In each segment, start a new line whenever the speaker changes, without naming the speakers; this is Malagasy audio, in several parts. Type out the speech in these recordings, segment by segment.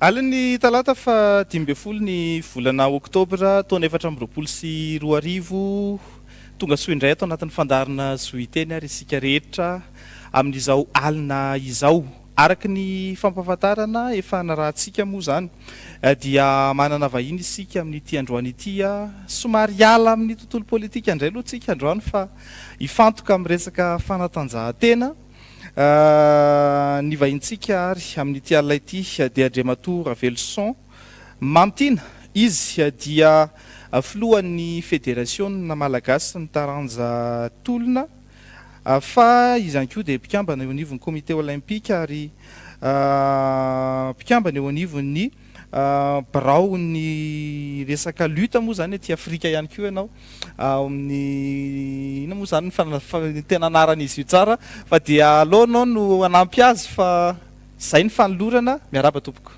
Alin'ny talata faha 15 ny volana oktobra taona 2024, tonga soa indray ato anatin'ny fandaharana Zo Hiteny ary isika rehetra amin'izao alina izao. Araka ny fampahafantarana efa narahantsika moa izany dia manana vahiny isika amin'ity androany ity. Somary hiala amin'ny tontolo politika indray aloha tsika androany fa hifantoka amin'ny resaka fanatanjahantena. Ny vahintsika ary amin'ity alina ity dia Andriamatoa Raveloson Mamitiana. Izy dia filohan'ny Federasiona Malagasy ny taranja tolona fa izy ihany koa dia mpikambana eo anivon'ny Comité Olympique ary mpikambana eo anivon'ny Biraon'ny resaka lutte moa izany aty Afrika ihany koa ianao, ao amin'ny inona moa izany ny tena anaran'izy io tsara fa dia aleo ianao no hanampy azy fa izay ny fanolorana, miarahaba tompoko.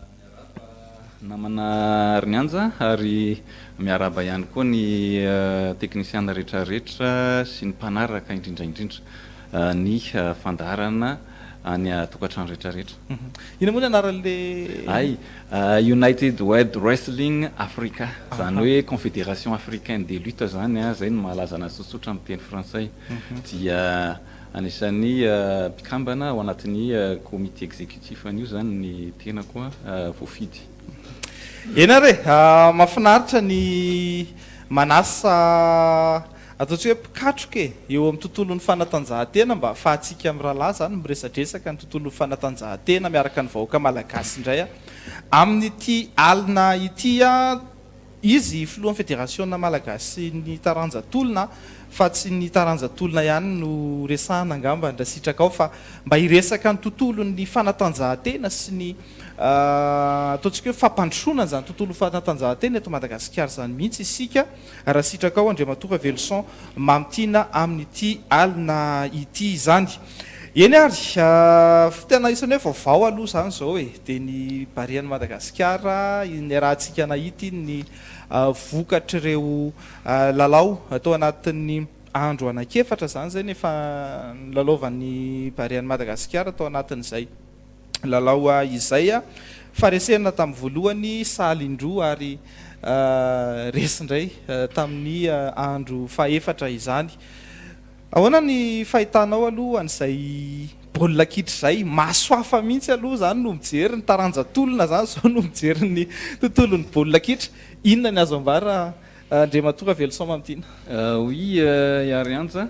Miarahaba namana Harinianja ary miarahaba ihany koa ny teknisiana rehetrarehetra sy ny mpanaraka indrindra indrindra ny fandaharana any tokantrano rehetrarehetra.
Inona moa ny anaran'le.
Hay, United World Wrestling Africa, izany hoe Confédération Africaine de Lutte izany, izay no mahalaza anazy tsotsotra amin'ny teny frantsay, dia anisan'ny mpikambana ao anatin'ny comité exécutif an'io izany ny tenako voafidy.
Eny ary e, mahafinaritra ny manasa Ataontsika hoe mpikatroka e, eo amin'ny tontolon'ny fanatanjahantena mba ahafahantsika mirahalahy izany miresadresaka ny tontolon'ny fanatanjahantena miaraka ny vahoaka malagasy indray amin'ity alina ity. Izy filohan'ny federasiona malagasy ny taranja tolona fa tsy ny taranja tolona ihany no resahana angamba ndra sitrakao fa mba hiresaka ny tontolon'ny fanatanjahantena sy ny ataontsika hoe fampandrosoana an'izany tontolon'ny fanatanjahantena eto Madagasikara izany mihitsy isika. Raha sitrakao Andriamatoa Raveloson Mamitiana amin'ity alina ity izany. Eny ary, tena isan'ny hoe vaovao aloha izany izao e, dia ny Barean'i Madagasikara, niarahantsika nahita iny ny vokatr'ireo lalao tao anatin'ny andro anankiefatra izany izay no efa nilalaovan'ny Barean'i Madagasikara tao anatin'izay. Lalao izay faharesena tamin'ny voalohany, sahala indroa ary resy indray tamin'ny andro fahefatra izany. Ahoana ny fahitanao aloha an'izay baolina kitra izay? Maso hafa mihitsy aloha izany no mijery ny taranja tolona izany izao no mijery ny tontolon'ny baolina kitra. Inona ny azo ambara Andriamatoa Raveloson Mamitiana?
Oui Iarianja,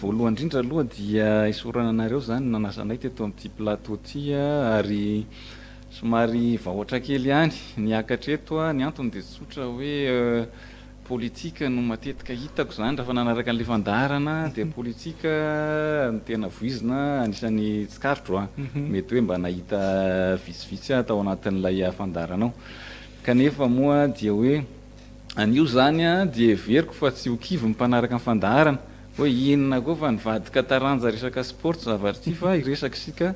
voalohany indrindra aloha dia isaorana anareo izany nanasa anay teto amin'ity plateau ity ary somary vahotra kely ihany niakatra eto, ny antony dia tsotra hoe politika no matetika hitako izany raha fa nanaraka an'ilay fandaharana dia politika no tena voizina anisan'ny tsikaritro an, mety hoe mba nahita vitsivitsy aho tao anatin'ilay fandaharana ao. Kanefa moa dia hoe anio izany dia heveriko fa tsy ho kivy ny mpanaraka ny fandaharana hoe inona koa fa nivadika taranja resaka sport zavatra ity fa hiresaka isika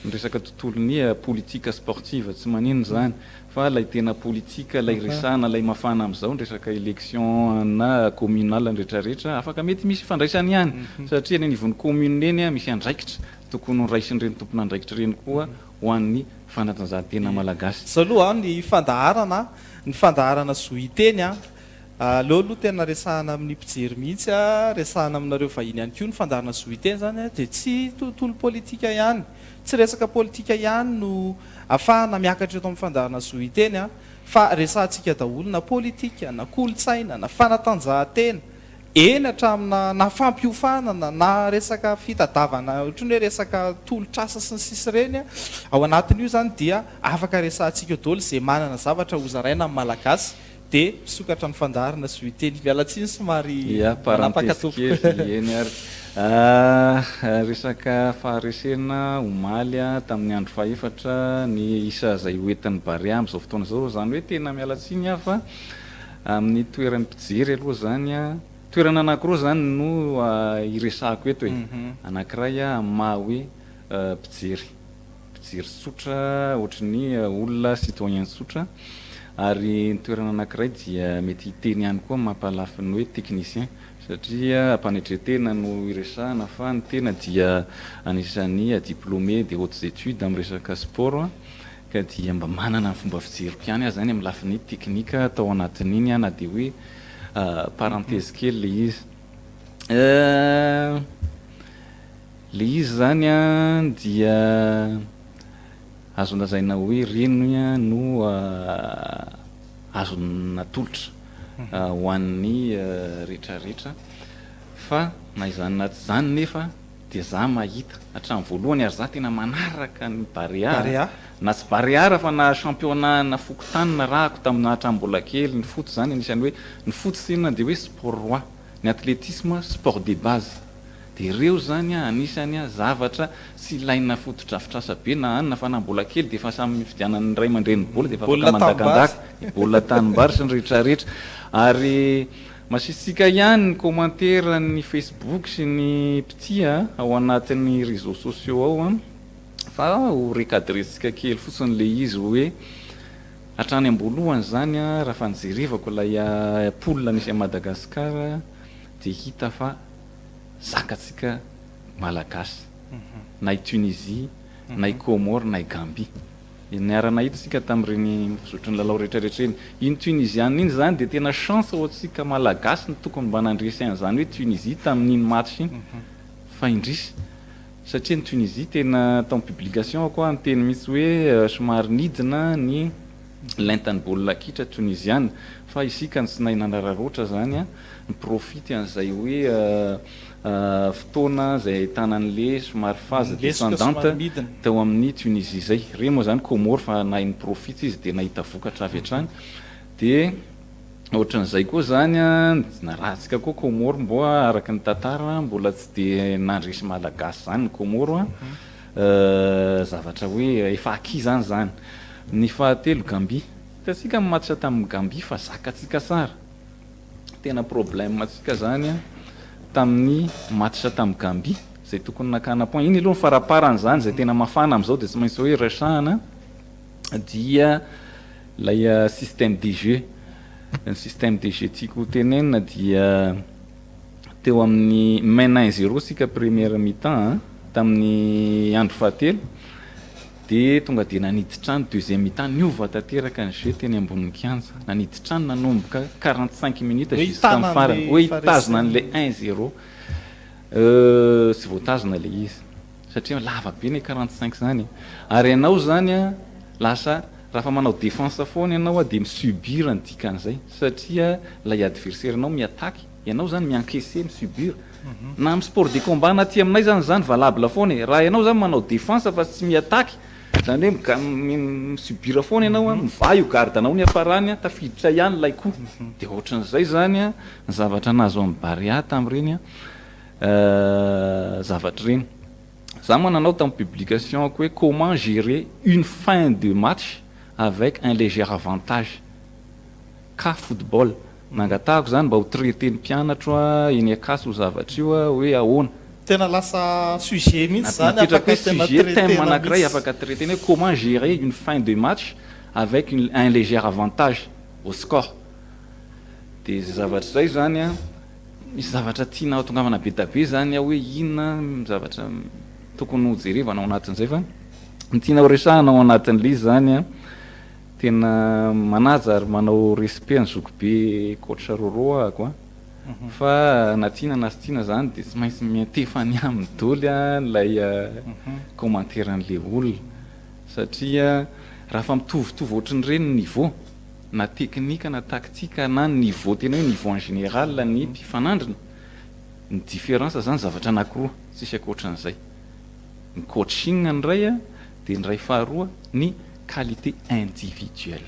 ny resaka tontolon'ny politique sportive tsy maninona izany fa ilay tena politique ilay resahana ilay mafana amin'izao ny resaka election na communal ny retraretra afaka mety misy ifandraisany ihany satria eny anivon'ny commune eny misy andraikitra tokony ho raisin'ireny tompon'andraikitra ireny koa ho an'ny fanatanjahantena malagasy.
Zao aloha an, ny fandaharana, ny fandaharana zo hiteny an, aleo aloha tena resahana amin'ny mpijery mihitsy an, resahana aminareo vahiny ihany koa, ny fandaharana zo hiteny zany an dia tsy tontolo politika ihany, tsy resaka politika ihany no afahana miakatra eto amin'ny fandaharana zo hiteny an, fa resahantsika daholo na politika, na kolontsaina, na fanatanjahantena, Eny hatramina na fampiofanana na resaka fitadavana ohatran'ny hoe resaka tolotr'asa sy ny sisa ireny, ao anatin'io izany dia afaka resahantsika eo daholo izay manana zavatra hozaraina amin'ny Malagasy dia misokatra ny fandaharana sy hiteny. Miala tsiny somary
Ia,
manapaka
parenthèse
tompoko.
kely, eny ary. Resaka faharesena omaly tamin'ny andro fahefatra ny isa izay hoentin'ny Barea amin'izao fotoana izao, izany hoe tena miala tsiny aho fa Amin'ny toeran'ny mpijery aloha izany an, toerana anankiroa izany no iresahako eto e. Anankiray amin'ny maha hoe mpijery, mpijery tsotra ohatry ny olona citoyen tsotra, ary ny toerana anankiray dia mety hiteny ihany koa amin'ny maha lafiny hoe technicien satria am-panetren-tena no iresahana fa ny tena dia anisan'ny diplômé des hautes études amin'ny resaka sport. Ka dia mba manana ny fomba fijeriko ihany aho izany amin'ny lafiny teknika tao anatin'iny na dia hoe parenthèse kely ilay izy. Ilay izy izany dia azo lazaina hoe ireny no azo natolotra ho an'ny rehetrarehetra fa na izany na tsy izany nefa dia za mahita hatramin'ny voalohany ary za tena manaraka ny Barea na tsy Barea ara fa na championnat na fokontany narahako tamin'ny hatramin'ny mbola kely, ny foot zany anisan'ny hoe ny foot tsinona dia hoe sport roi, ny athlétisme sport de base dia ireo zany anisany zavatra tsy ilaina fotodrafitrasa be na anona fa na mbola kely dia efa samy fividianan'ny ray aman-dreny baolina dia efa afaka mandakandaka, baolina tanimbary sy ny rehetrarehetra ary Masisika ihany ny commentaire ny Facebook sy ny mpitia ao anatin'ny réseaux sociaux ao an, fa ho recadrer-tsika kely fotsiny le izy hoe hatrany am-boalohany izany an, raha fa nijerevako ilay poule nisy an'i Madagascar dia hita fa zakantsika Malagasy na i Tunisie na i Comores na i Gambie. Niara-nahita isika tamin'ireny fizotry ny lalao rehetra rehetra iny. Iny Tunisiana iny izany dia tena chance ho antsika Malagasy ny tokony mba nandresy an'izany hoe Tunisie tamin'iny match iny. Fa indrisy. Satria ny Tunisie tena tao amin'ny publication-ko aho niteny mihitsy hoe somary nidina ny lentan'ny baolina kitra Tunisiana. Fa isika no tsy nahay nanararaotra izany ni-profiter an'izay hoe fotoana izay ahitana an'le somary phase descendante teo amin'ny Tunisie izay. Ireny moa izany Comores fa nahay ni-profite izy dia nahita vokatra avy hatrany. Dia ohatran'izay koa izany an, narahantsika koa Comores mboa araka ny tantara mbola tsy dia nandresy Malagasy izany ny Comores an, zavatra hoe efa acquis izany izany. Ny fahatelo Gambie, hitantsika ny match tamin'i Gambie fa zakantsika tsara. Tena problème antsika zany tamin'ny match tamin'i Gambie izay tokony nakana point. Iny aloha ny faraparany zany izay tena mafana amin'izao dia tsy maintsy hoe resahana dia ilay système de jeu. Ny système de jeu tiako ho tenenina dia teo amin'ny mène un zéro isika première mi-temps tamin'ny andro fahatelo. Dia tonga dia nanidy trano deuxième mi-temps, niova tanteraka ny jeu teny ambonin'ny kianja. Nanidy trano nanomboka 45 minutes jusqu'amin'ny farany. Hoe hitazona an'ilay un zéro. Tsy voatazona ilay izy. Satria lava be ny 45 izany e. Ary ianao izany an, lasa raha fa manao défense foana ianao dia mi-subir ny dikan'izay. Satria ilay adversaire-nao mi-attaque. Ianao zany mi-encaisser, mi-subir. Na amin'ny sport de combat na aty aminay zany zany valable foana e. Raha ianao zany manao défense fa tsy mi-attaque, zany hoe mi-subir foana ianao an, mivaha io garde anao niafarany an, tafiditra ihany ilay coup. Dia ohatran'izay zany an, ny zavatra nahazo an'i Barea tamin'ireny zavatra ireny. Za moa nanao tamin'ny publication-ko hoe comment gérer une fin de match avec un léger avantage. Cas football. Nangatahako izany mba ho traiter ny mpianatro eny Ankatso io zavatra io hoe ahoana.
Tena lasa sujet mihitsy izany
afaka tena sujet, thème anankiray afaka traiter-na hoe comment gérer une fin de match avec une un léger avantage au score. Dia izay zavatra izay izany an, misy zavatra tiana hahatongavana be da be izany aho hoe inona ny zavatra tokony ho jerevana ao anatin'izay fa ny tiana ho resahana ao anatin'ilay izy izany an, Tena manaja ary manao respect an'i zokibe coach Roro ahako an! Fa na tiana na tsy tiana zany dia tsy maintsy miantefa any aminy doly ilay commentaire an'ilay olona satria raha fa mitovitovy ohatran'ireny ny niveau na teknika na tactique na niveau tena hoe niveau en général ny mpifanandrina, ny différence zany zavatra anakiroa tsisy ankoatran'izay. Ny coaching ny iray dia ny iray faharoa ny qualité individuelle.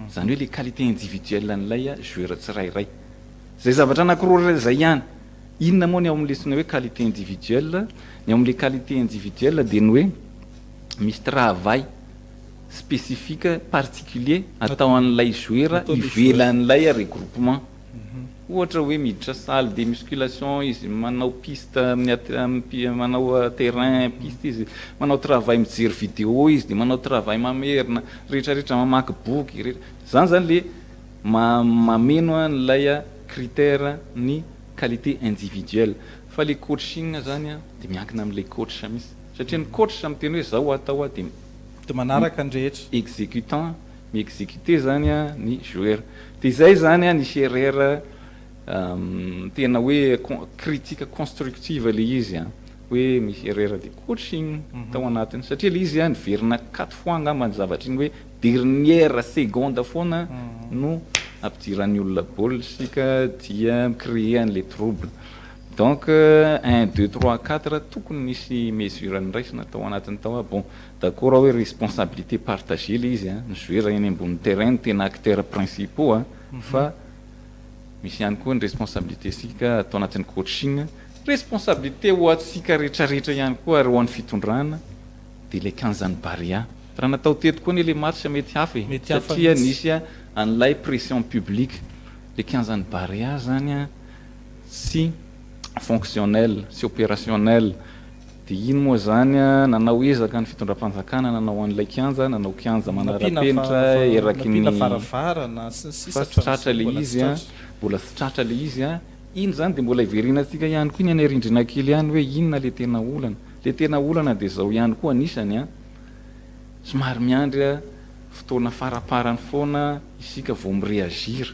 Izany hoe ilay qualité individuelle an'ilay joueur tsirairay. Izay zavatra anankiroa izay ihany. Inona moa ny ao amin'ny lesona hoe qualité individuelle? Ny ao amin'ilay qualité individuelle dia ny hoe misy travail spécifique particulier atao an'ilay joueur ivelan'ilay regroupement. Ohatra hoe miditra salle de musculation izy, manao piste amin'ny manao terrain piste izy, manao travail mijery vidéo izy, dia manao travail mamerina, rehetra rehetra mamaky boky, rehetra, zany zany le mameno an'ilay critère ny qualité individuelle. Fa le coaching zany dia miankina amin'ilay coach mihitsy, satria ny coach miteny hoe zao atao dia.
De manaraka ny rehetra.
Exécutant, mi-exécuter zany a ny joueur. De izay zany a nisy erreur tena hoe critique constructive le izy a, hoe misy erreur de coaching tao anatiny, satria le izy a niverina quatre fois angamba ny zavatra iny, hoe dernière seconde foana no ampidiran'ny olona baolina sika, dia mi-créer an'le trouble. Donc un, deux, trois, quatre, tokony nisy mesure niraisina tao anatiny tao a. Bon, d'accord hoe responsabilité partagée le izy a, ny joueur eny ambony terrain no tena acteur principaux a, fa misy ihany koa ny responsabilité sika atao anatin'ny coaching, responsabilité ho atsika rehetrarehetra ihany koa, ary ho an'ny fitondrana. De le kianjan'ny Barea, raha natao teto koa ny le match mety hafa e.
Mety hafa
satria
mihitsy.
Nisy a an'ilay pression publique. Le kianjan'ny Barea zany a tsy fonctionnel, tsy opérationnel. De iny moa zany a nanao ezaka ny fitondram-panjakana, nanao an'ilay kianja, nanao kianja manara-penitra eraky ny
nampiana varavarana sy ny sisa.
Fa tsy tratra le
Mbola tsy
izy a.
tratra.
Mbola tsy tratra le izy a. Iny zany de mbola iverinantsika ihany koa iny any arindrina kely ihany, hoe inona le tena olana. Le tena olana de zao ihany koa anisany a: somary miandry a fotoana faraparany foana isika vao mi-réagir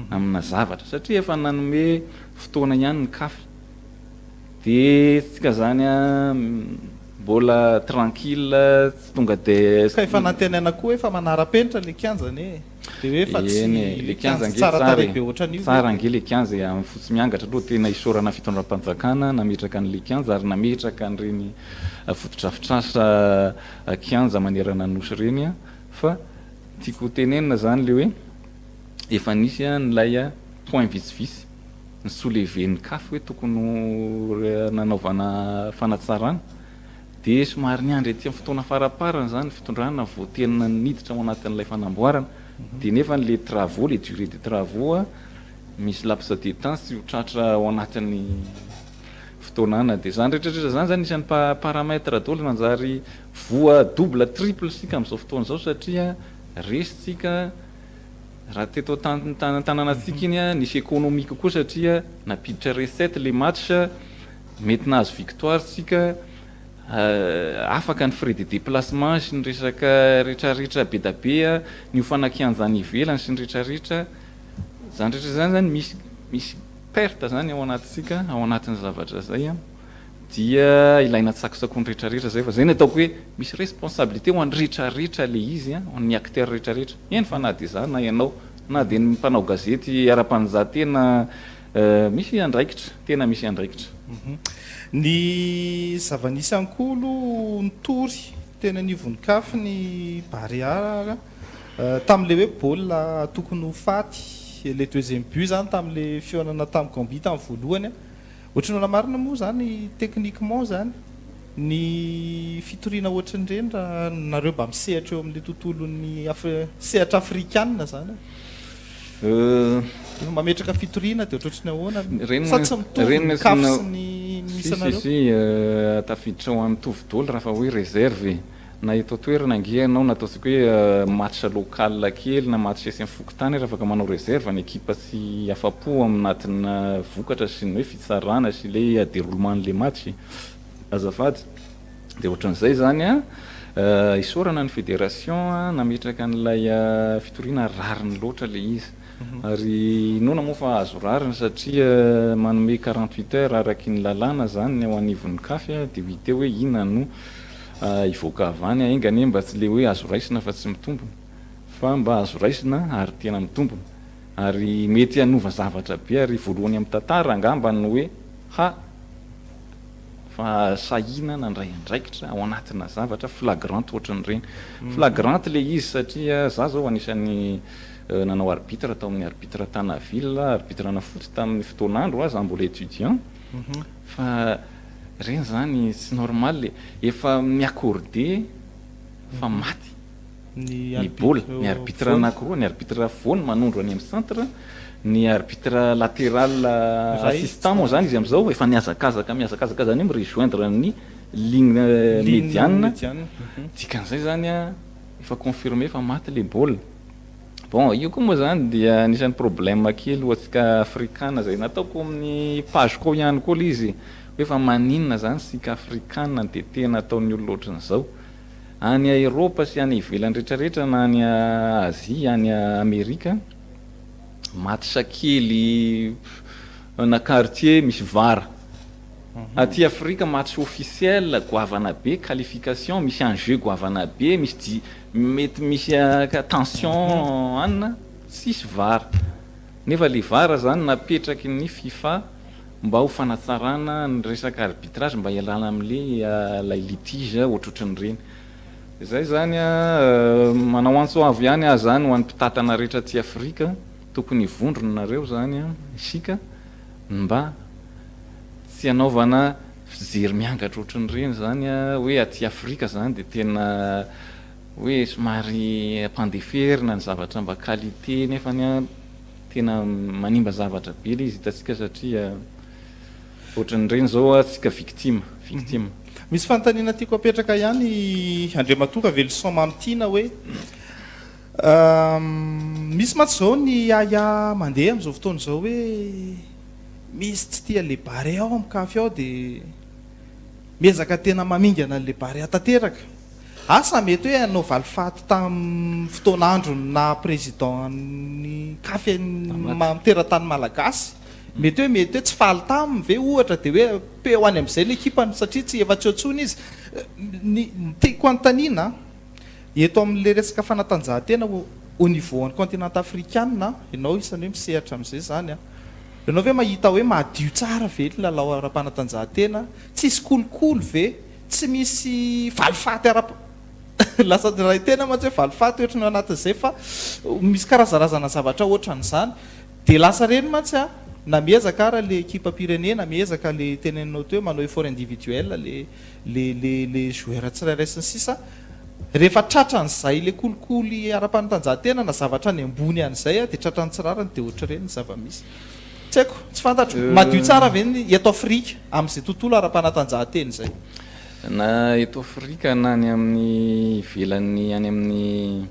amina zavatra, satria efa nanome fotoana ihany ny CAF, de tsika zany a mbola tranquille, tsy tonga de
Ka efa nantenaina koa efa manara-penitra le kianjany e, de hoe efa tsy
Eny e, le kianja ange
tsara
tsara
tarehy
e.
be ohatran'io.
Tsara ange le kianja e, amin'ny fotsy miangatra aloha tena isaorana fitondram-panjakana nametraka an'le kianja, ary nametraka an'ireny fotodrafitrasa kianja manerana ny nosy ireny a. Fa tiako tenenina zany le hoe efa nisy a nylay a point vitsivitsy ny soulevé-n'ny CAF hoe tokony ho nanaovana fanatsarana, de somary niandry aty amin'ny fotoana faraparany zany fitondrana vao tena niditra ao anatin'ilay fanamboarana. De nefa le travaux, le durée de travaux a misy laps de temps, tsy ho tratra ao anatin'ny fotoanana. De zany rehetrarehetra zany zany isan'ny paramètre daholo manjary voa double, triple sika amin'izao fotoana izao, satria resitsika raha teto tanànantsika iny a nisy économique koa, satria napiditra recette le match, mety nahazo victoire sika, afaka ny frais de déplacement sy ny resaka rehetrarehetra be da be a, ny hofanakianjany ivelany sy ny rehetrarehetra zany rehetra zany. Zany misy perte zany ao anatintsika ao anatin'ny zavatra zay a, dia ilaina tsakosakony rehetrarehetra zay. Fa zay ny ataoko hoe misy responsabilité ho an'ny rehetrarehetra le izy a, ho an'ny acteur rehetrarehetra eny, fa na de za na ianao na de ny mpanao gazety ara-panjatena misy andraikitra, tena misy andraikitra.
Ny zava-nisy ihany koa aloha, nitory tena nivony CAF ny Barea tamin'le hoe baolina tokony ho faty le deuxième but zany tamin'le fihaonana tamin'ny Gambie tamin'ny voalohany a. Ohatry ny marina moa zany, techniquement zany, ny fitoriana ohatran'ireny, raha nareo mba misehatra eo amin'le tontolon'ny sehatra afrikanina zany, mametraka fitoriana de ohatrohatry ny ahoana, sa tsy mitovy ny CAF sy ny misy anareo?
Si, tafiditra ao amin'ny mitovy daholo raha fa hoe réserve na eto toerana ange ianao, na ataontsika hoe match local kely na match esi amin'ny fokontany, raha afaka manao réserve ny ekipa tsy afa-po aminatina vokatra sy ny hoe fitsarana sy le déroulement n'le match, azafady. De ohatran'izay zany a isaorana ny fédération nametraka an'ilay fitoriana. Rariny loatra le izy, ary inoana moa fa azo rariny, satria manome 48 heures araky ny lalàna zany ny ao anivon'ny CAF, de hita hoe inona no ivoaka avy any. Aingany mba tsy le hoe azo raisina fa tsy mitombona, fa mba azo raisina ary tena mitombona, ary mety hanova zavatra be, ary voalohany amin'ny tantara angamba no hoe ha fa sahina nandray andraikitra ao anatina zavatra flagrante ohatran'ireny. Flagrante le izy, satria za zao anisan'ny nanao arbitre tao amin'ny arbitre Tanaville, arbitre nafotsy tamin'ny fotoan'andro a, za mbola étudiant, fa reny zany tsy normal le efa mi-accordé fa maty ny baolina. Ny arbitre anankiroa, ny arbitre voany manondro any amin'ny centre, ny arbitre latéral assistant moa zany izy am'izao efa niazakazaka, miazakazaka zany hoe mi-rejoindre ny ligne médiane. Dikan'izay zany a efa confirmé fa maty le baolina. Bon, io koa moa zany dia anisan'ny problème kely ho antsika afrikana zay nataoko amin'ny page koa ihany koa le izy, hoe fa maninona zany sika afrikana de tena ataon'ny olona ohatran'izao. Any Eropa sy any ivelany rehetrarehetra na any Azia, any Amerika, match kely na quartier misy var. Aty Afrika match officiel goavana be, qualification, misy enjeu goavana be, misy di- mety misy tension anina, tsisy var. Nefa le var zany napetraky ny FIFA mba ho fanatsarana ny resaka arbitrage mba hialana amle lay litige ohatrohatran'ireny. Zay zany a, manao antso avo ihany aho zany ho an'ny mpitantana rehetra aty Afrika, tokony hivondrona nareo zany isika mba tsy hanaovana fijery miangatra ohatran'ireny zany hoe aty Afrika zany de tena hoe somary ampandeferina ny zavatra mba qualité nefany a tena manimba zavatra be le izy hitantsika satria ohatran'ireny zao a tsika victime, victime.
Misy fanontaniana tiako apetraka ihany, Andriamatoa Raveloson Mamitiana, hoe misy mantsy zao ny ahiahy mandeha amin'izao fotoana izao hoe misy tsy tia le Barea ao amin'ny CAF ao, dia miezaka tena mamingana an'le Barea tanteraka. Asa mety hoe hanao valifaty tamin'ny fotoan'andro na président ny CAF teratany malagasy, mety hoe tsy faly taminy ve ohatra, dia hoe peo any amin'izay ny ekipany satria tsy efa tsy eo intsony izy. Ny tiako anontaniana eto amin'le resaka fanatanjahantena au niveau an'ny continent africaine, ianao isany hoe misehatra amin'izay zany a, ianao ve mahita hoe madio tsara ve ny lalao ara-panatanjahantena, tsisy kolikoly ve, tsy misy valifaty ara lasa raha tena mantsy hoe valifaty ohatry ny ao anatin'izay, fa misy karazarazana zavatra ohatran'izany dia lasa reny mantsy a, na miezaka ara le ekipam-pirenena, miezaka le teneninao teo, manao effort individuel le joueur tsirairay sy ny sisa, rehefa tratran'izay le kolikoly ara-panatanjahantena na zavatra any ambony an'izay a, dia tratran'ny tsirarany, dia ohatra ireny ny zava-misy. Tsy haiko, tsy fantatro, madio tsara ve ny eto Afrika amin'izay tontolo ara-panatanjahantena izay?
Na eto Afrika na any amin'ny ivelany, any amin'ny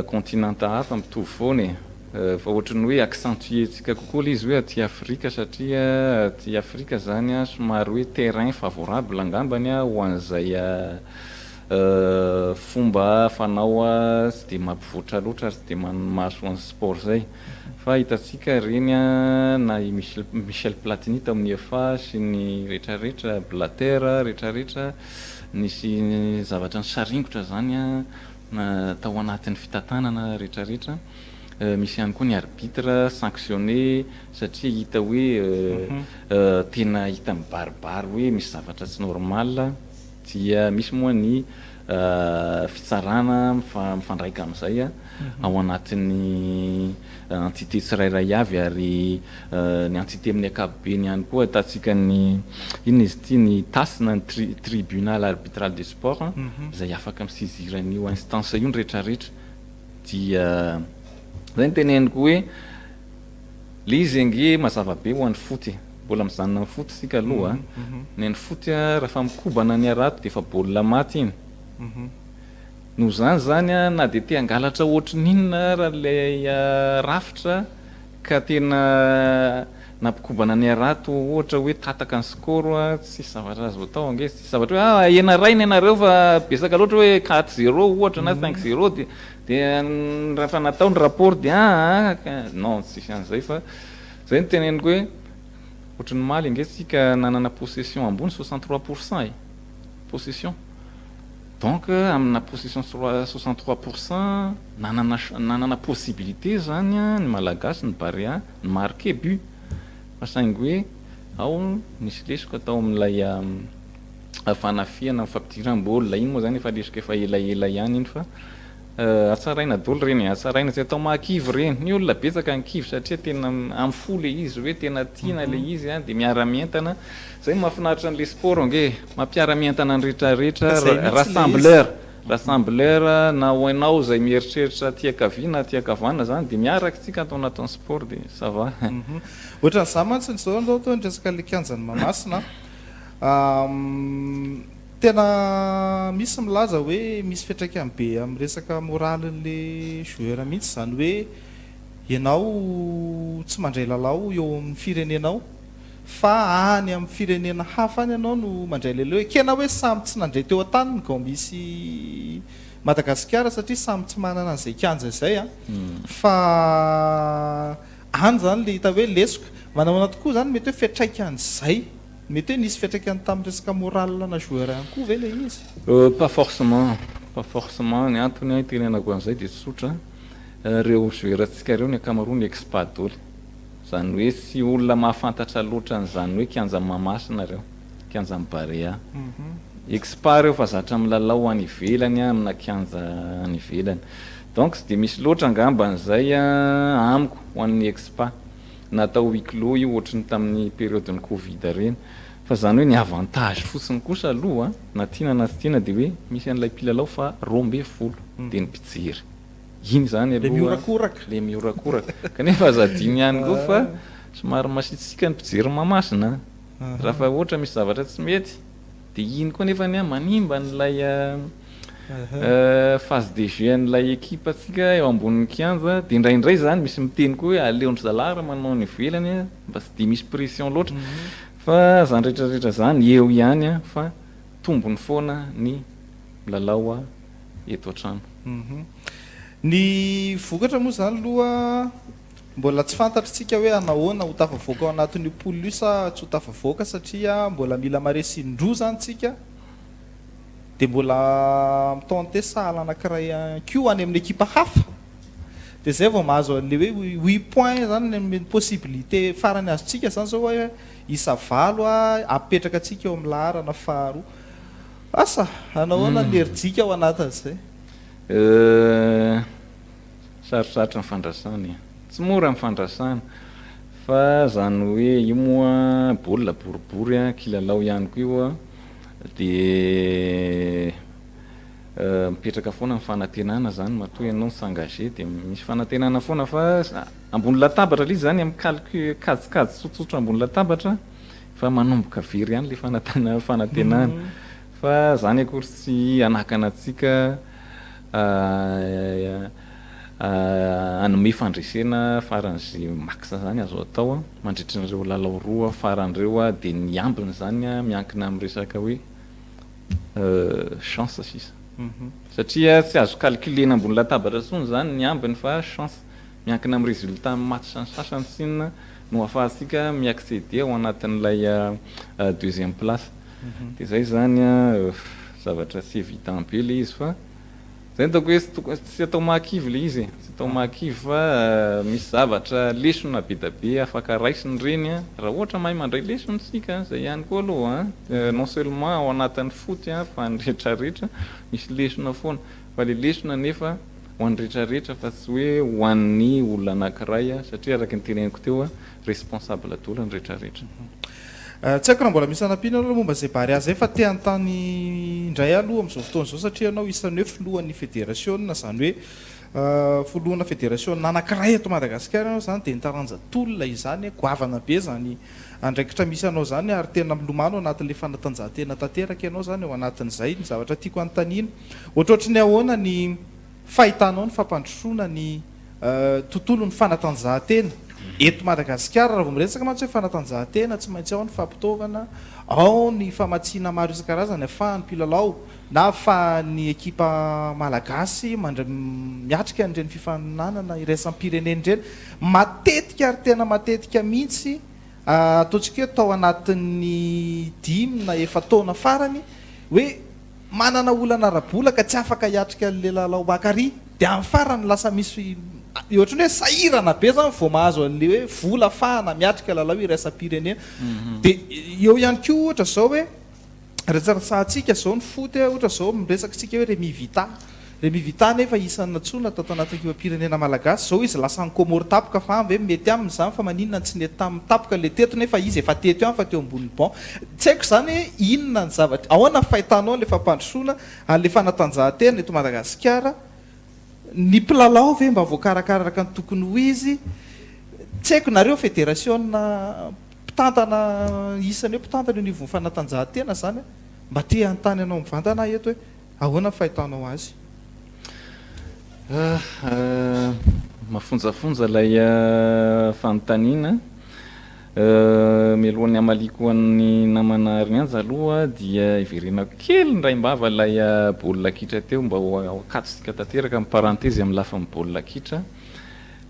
continent hafa, mitovy foana e. Fa ohatran'ny hoe accentuer-tsika kokoa ilay izy hoe aty Afrika, satria aty Afrika zany a somary hoe terrain favorable angambany a ho an'izay fomba fanao tsy dia mampivoatra loatra ary tsy dia mahasoa ny sport zay. Fa hitantsika ireny a, na i Michel Platini tao amin'ny UEFA sy ny rehetrarehetra, Blatter rehetrarehetra, nisy zavatra nisaringotra zany a tao anatin'ny fitantanana rehetrarehetra. Misy ihany koa ny arbitre sanctionné satria hita hoe tena hita mibaribary hoe misy zavatra tsy normal, dia misy moa ny fitsarana mifandraika amin'izay ao anatin'ny entité tsirairay avy, ary ny entité amin'ny ankapobeny ihany koa ahitantsika ny inona izy ity, ny TAS na ny tribunal arbitral de sport, izay afaka mi-saisir an'io instance io ny rehetrarehetra. Dia zay no teneniko hoe le izy ange mazava be ho an'ny foot e, mbola mijanona amin'ny foot isika aloha. Ny an'ny foot a, rehefa mikobana ny harato dia efa baolina maty iny. Noho izany zany a, na dia te hangalatra ohatrin'inona ara ilay rafitra ka tena nampikobana ny harato ohatra hoe tataka ny score a, tsisy zavatra azo atao ange, tsisy zavatra hoe ah ahena iray ny anareo fa betsaka loatra hoe 4-0 ohatra na 5-0, dia rehefa natao ny rapport dia ah non, tsisy an'izay. Fa zay no teneniko hoe ohatran'ny omaly ange tsika nanana possession ambony 63% e, possession, donc amina possession 63% nanana possibilité zany ny Malagasy, ny Barea, ny marqué but, fa saingy hoe ao nisy lesoka tao amin'ilay fanafihana fampidiram-baolina iny moa zany, efa lesoka efa elaela ihany iny, fa hatsaraina daholo ireny, hatsaraina, tsy atao mahakivy ireny. Ny olona betsaka ny kivy satria tena amin'ny fo le izy, hoe tena tiana le izy a, dia miara-mientana zay. Mahafinaritra an'le sport ange, mampiara-mientana ny rehetrarehetra, rassembleur, rassembleur, na ho hainao izay mieritreritra aty ankavia na aty ankavanana zany, dia miaraka tsika atao anatin'ny sport dia ça va.
Ohatran'izaho mantsy zao aloha atao ny resaka le kianjan'i Mahamasina, tena misy milaza hoe misy fiantraikany be amin'ny resaka moralin'le joueur mihitsy zany, hoe ianao tsy mandray lalao eo amin'ny firenenao. Fa any amin'ny firenena hafa any ianao no mandray leleo. Ekena hoe samy tsy nandray teo an-tany ny Gambie sy Madagasikara satria samy tsy manana an'izay kianja izay an. Fa any izany ilay hita hoe lesoka. Manahoana tokoa izany mety hoe fiantraikan'izay? Mety hoe nisy fiantraikany tamin'ny resaka moral ana joueur ihany koa ve ilay izy?
Pas forcement, pas forcement. Ny antony itenenako an'izay dia tsotra, ireo joueur-ntsika ireo ny ankamaroany expat daholo. Izany hoe tsy olona mahafantatra loatra an'izany hoe kianjan'i Mahamasina ireo, kianjan'i Barea. Expat ireo fa zatra milalao any ivelany amina kianja any ivelany. Donc tsy dia misy loatra angamba an'izay amiko ho an'ny expat. Natao huis clos io ohatry ny tamin'ny période-n'ny covid ireny. Fa izany hoe ny avantage fotsiny kosa aloha na tiana na tsy tiana dia hoe misy an'ilay mpilalao fa 12 dia ny mpijery. Iny izany
aloha. Le mihorakoraka.
Le mihorakoraka. Kanefa aza adino ihany koa fa somary masiatsiaka ny mpijery Mahamasina an. Raha fa ohatra misy zavatra tsy mety dia iny koa nefa ny manimba an'ilay phase de jeu an'ilay ekipa antsika eo ambonin'ny kianja. Dia indraindray izany misy miteny koa hoe aleon-dry zalahy raha manao any ivelany mba tsy dia misy pression loatra. Fa izany rehetra rehetra izany eo ihany fa tombony foana ny milalao eto an-trano.
Ny vokatra moa izany aloha mbola tsy fantatr'tsika hoe hanahoana, ho tafavoaka ao anatin'io poule io sa tsy ho tafavoaka satria mbola mila maresy indroa izany tsika dia mbola mi-tenter sahala anankiray ihany koa any amin'ny ekipa hafa dia izay vao mahazo an'ilay hoe huit points izany ny possibilité farany azontsika izany izao hoe isa valo apetraka antsika eo amin'ny laharana faharoa. Asa! Hanahoana ny herijika ao anatin'izay?
Euh, sarosarotra ny fandrasana e. Tsy mora ny fandrasana. Fa zany hoe io moa baolina boribory an, kilalao ihany koa io an, dia mipetraka foana ny fanantenana zany matoa ianao mi-s'engager dia misy fanantenana foana fa ambony latabatra ilay izy zany amin'ny calcul kajikajy tsotsotra ambony latabatra. Fa manomboka very ihany le fanantenana. Fa zany akory tsy hanakana antsika hanome fandresena faran'izay max zany azo atao mandritra ireo lalao roa farany ireo dia ny ambiny zany miankina amin'ny resaka hoe chance sisa. Satria tsy azo calculer-na ambony latabatra intsony zany ny ambiny fa chance. Miankina amin'ny résultat amin'ny match ny sasany tsinona no ahafahantsika mi-acceder ao anatin'ilay deuxième place. Dia izay izany zavatra tsy évident be ilay izy fa izay no ataoko hoe tsy tokony tsy atao mahakivy ilay izy e, tsy atao mahakivy fa misy zavatra lesona be da be afaka raisina ireny raha ohatra mahay mandray lesona isika, izay ihany koa aloha an, non seulement ao anatin'ny foot fa ny rehetra rehetra misy lesona foana fa ilay lesona anefa ho an'ny rehetra rehetra fa tsy hoe ho an'ny olona anakiray satria araka ny teneniko teo responsable daholo ny rehetra rehetra.
Tsy haiko raha mbola misy hanampiana aloha momba izay Barea izay fa te hanontany indray aho aloha amin'izao fotoana izao satria ianao isan'ny hoe filohan'ny federasiona izany hoe filohana federasiona anakiray eto Madagasikara ianao izany dia ny taranja tolona izany goavana be izany andraikitra misy anao izany ary tena milomano anatin'ilay fanatanjahantena tanteraka ianao izany ao anatin'izay ny zavatra tiako hanontaniana Ohatrohatry ny ahoana ny fahitanao ny fampandrosoana ny tontolon'ny fanatanjahantena eto Madagasikara? Raha vao miresaka mantsy hoe fanatanjahantena, tsy maintsy ao ny fampitaovana, ao ny famatsiana maro isan-karazany ahafahan'ny mpilalao na ahafahan'ny ekipa malagasy mandray miatrika an'ireny fifaninanana iraisam-pirenena ireny. Matetika ary tena matetika mihitsy, ataontsika hoe tao anatin'ny dimy na efa-taona farany, hoe manana olana ara-bola ka tsy afaka hiatrika an'ilay lalao Bakary dia amin'ny farany lasa misy ohatran'ny hoe sahirana be zany vao mahazo an'ilay hoe vola afahana miatrika lalao iraisam-pirenena. Dia eo ihany koa ohatra izao hoe resaresahantsika izao ny foot ohatra izao miresaka isika hoe Rémi Vita. Rémi Vita nefa isan'ny nantsoina tato anatin'ny ekipam-pirenena malagasy, izao izy lasa any Comores tapoka fa any ve mety aminy izany fa maninona no tsy nety taminy tapoka ilay teto nefa izy efa teto ihany fa teo ambonin'ny banc. Tsy haiko izany hoe inona ny zavatra, ahoana ny fahitanao an'ilay fampandrosoana an'ilay fanatanjahantena eto Madagasikara, ny mpilalao ve mba voakarakara araka ny tokony ho izy, tsy haiko nareo federasiona mpitantana isany hoe mpitantana eo anivon'ny fanatanjahantena izany, mba te hanontany anao mivantana aho eto hoe Ahoana ny fahitanao azy?
Mafonjafonja ilay fanontaniana. Mialohan'ny hamaliako an'ny namana Arinianja aloha dia hiverenako kely indraim-bava ilay baolina kitra teo mba ho akatontsika tanteraka ny parentezy amin'ny lafiny baolina kitra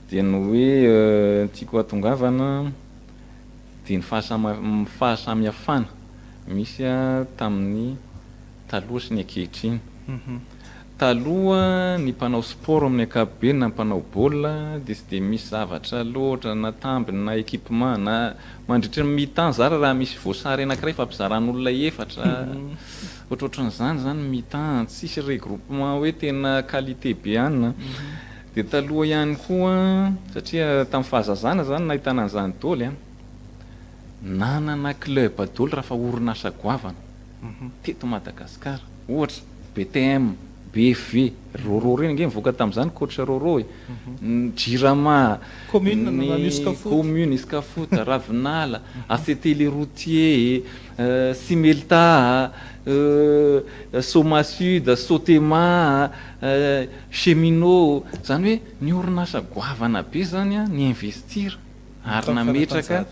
dia ny hoe tiako hahatongavana dia ny fahasamihafana misy tamin'ny taloha sy ny ankehitriny. Taloha ny mpanao sport amin'ny ankapobeny na mpanao baolina dia tsy dia misy zavatra loatra na tambiny na équipement na mandritry ny mi-temps zara raha misy voasary anankiray ifampizaran'olona efatra ohatrohatran'izany izany ny mi-temps tsisy regroupement hoe tena qualité be any dia taloha ihany koa satria tamin'ny fahazazana izany nahitana an'izany daholo an, nanana club daholo raha fa orinasa goavana teto Madagasikara. Ohatra, BTM, BFV, Roro ireny ange nivoaka tamin'izany coach Roro e. Ny Jirama,
Commune
ny
na Uscafoot.
Commune, Uscafoot, Ravinala, ACT Les Routiers, Simelta, Soma Sud, Sotema, Cheminot. Izany hoe ny orinasa goavana be izany ni-investir ary nametraka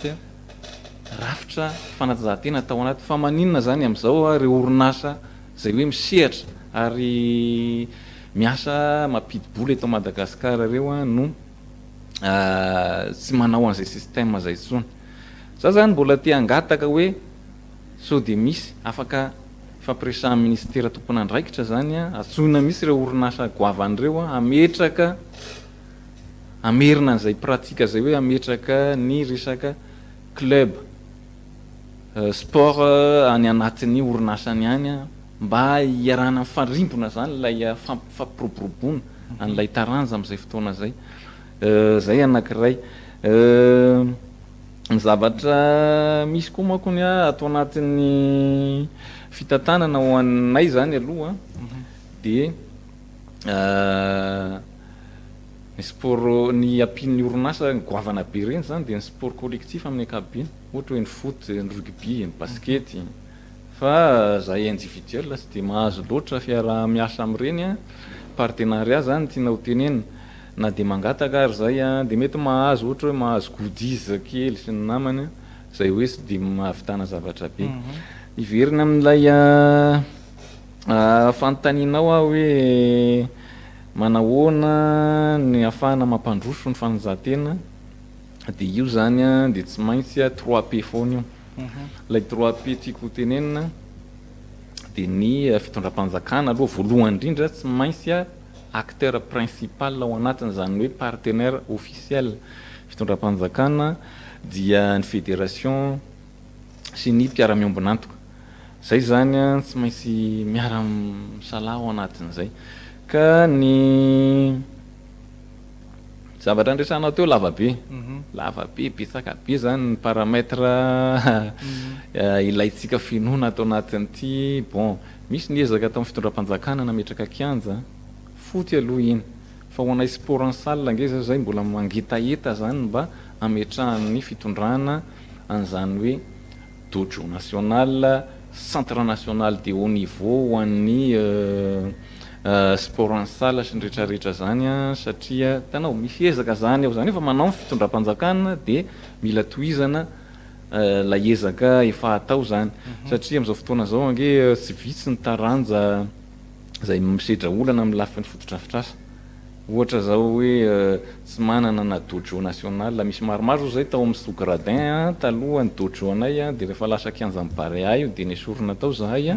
rafitra fanatanjahantena tao anaty. Fa maninona izany amin'izao ireo orinasa izay hoe misehatra ary miasa mampidi-bola eto Madagasikara ireo no tsy manao an'izay système izay intsony? Za izany mbola te hangataka hoe sao dia misy afaka ifampiresahan'ny minisitera tompon'andraikitra izany, antsoina mihitsy ireo orinasa goavana ireo hametraka hamerina an'izay pratique izay hoe hametraka ny resaka club sport any anatin'ny orinasany any mba hiarahana mifarimbona izany ilay fampiroboroboana an'ilay taranja amin'izay fotoana izay. Izay anankiray. Ny zavatra misy koa manko ny ato anatin'ny fitantanana ho anay izany aloha dia Ny sport, ny ampian'ny orinasa goavana be ireny izany dia ny sport collectif amin'ny ankapobeny, ohatra hoe ny foot, ny rugby, ny basket, fa zahay individuel tsy dia mahazo loatra fiaraha-miasa amin'ireny an, partenariat izany no tiana ho tenenina, na dia mangataka ary izay an, dia mety mahazo ohatra hoe mahazo goodies kely sy ny namany izay hoe tsy dia mahavitana zavatra be. Hiverina amin'ilay fanontanianao aho hoe. Manahoana ny ahafahana mampandroso ny fanatanjahantena dia io zany an dia tsy maintsy 3P foana io. Ilay 3P tiako ho tenenina dia ny fitondram-panjakana aloha voalohany indrindra tsy maintsy acteur principal ao anatin'izany hoe partenaire officiel fitondram-panjakana dia ny fédération sy ny mpiara-miombon'antoka. Zay zany an, tsy maintsy miara misalahy ao anatin'izay. Ka ny zavatra niresahanao teo lava be, lava be, betsaka be zany ny paramètre ilaintsika fenoina ato anatin'ity. Bon, misy ny ezaka ataon'ny fitondram-panjakana nametraka kianja, foot aloha iny, fa ho anay sport en salle ange zao zay mbola mangetaheta zany mba hametrahan'ny fitondrana an'izany hoe dojo national, centre national de haut niveau ho an'ny sport en salle sy ny rehetra rehetra zany satria hitanao misy ezaka zany ao zany efa manao ny fitondram-panjakana dia mila tohizana ilay ezaka efa atao zany satria amin'izao fotoana izao ange tsy vitsy ny taranja izay misedra olana amin'ny lafiny fotodrafitrasa. Ohatra zao hoe tsy manana na dojo national, misy maromaro zao zay tao amin'ny sous gradin taloha ny dojo anay dia rehefa lasa kianjan'ny Barea io dia nesorina tao zahay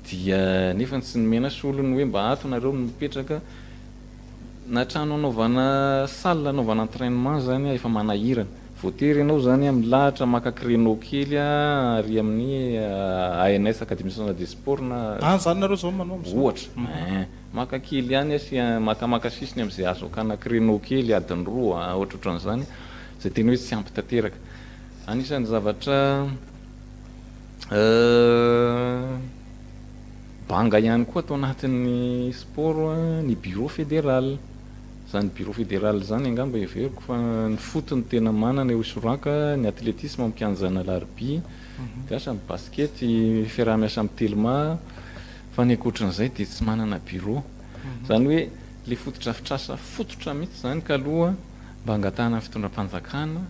dia nefa tsy nomena solony hoe mba ato nareo no mipetraka na trano anaovana salle anaovana entrainement zany efa manahirana, voatery ianao zany milahatra maka créneau kely ary amin'ny ANS Académie Nationale des Sports na
Any zany nareo zao manao amizao?
Ohatra ein. Maka kely ihany aho sy makamaka sisiny amin'izay azo akana créneau kely adiny roa ohatrohatran'izany, izay tena hoe tsy ampy tanteraka. Anisan'ny zavatra banga ihany koa ato anatin'ny sport ny bureau fédéral. Izany bureau fédéral izany angamba heveriko fa ny foot no tena manana eo Isoraka, ny athlétisme amin'ny kianjan'Alarobia, dia asa ny basket, fiaraha-miasa amin'ny Telma. Fa ny ankoatran'izay dia tsy manana bureau. Izany hoe ilay fotodrafitrasa fototra mihitsy izany kaloha mba angatahana ny fitondram-panjakana.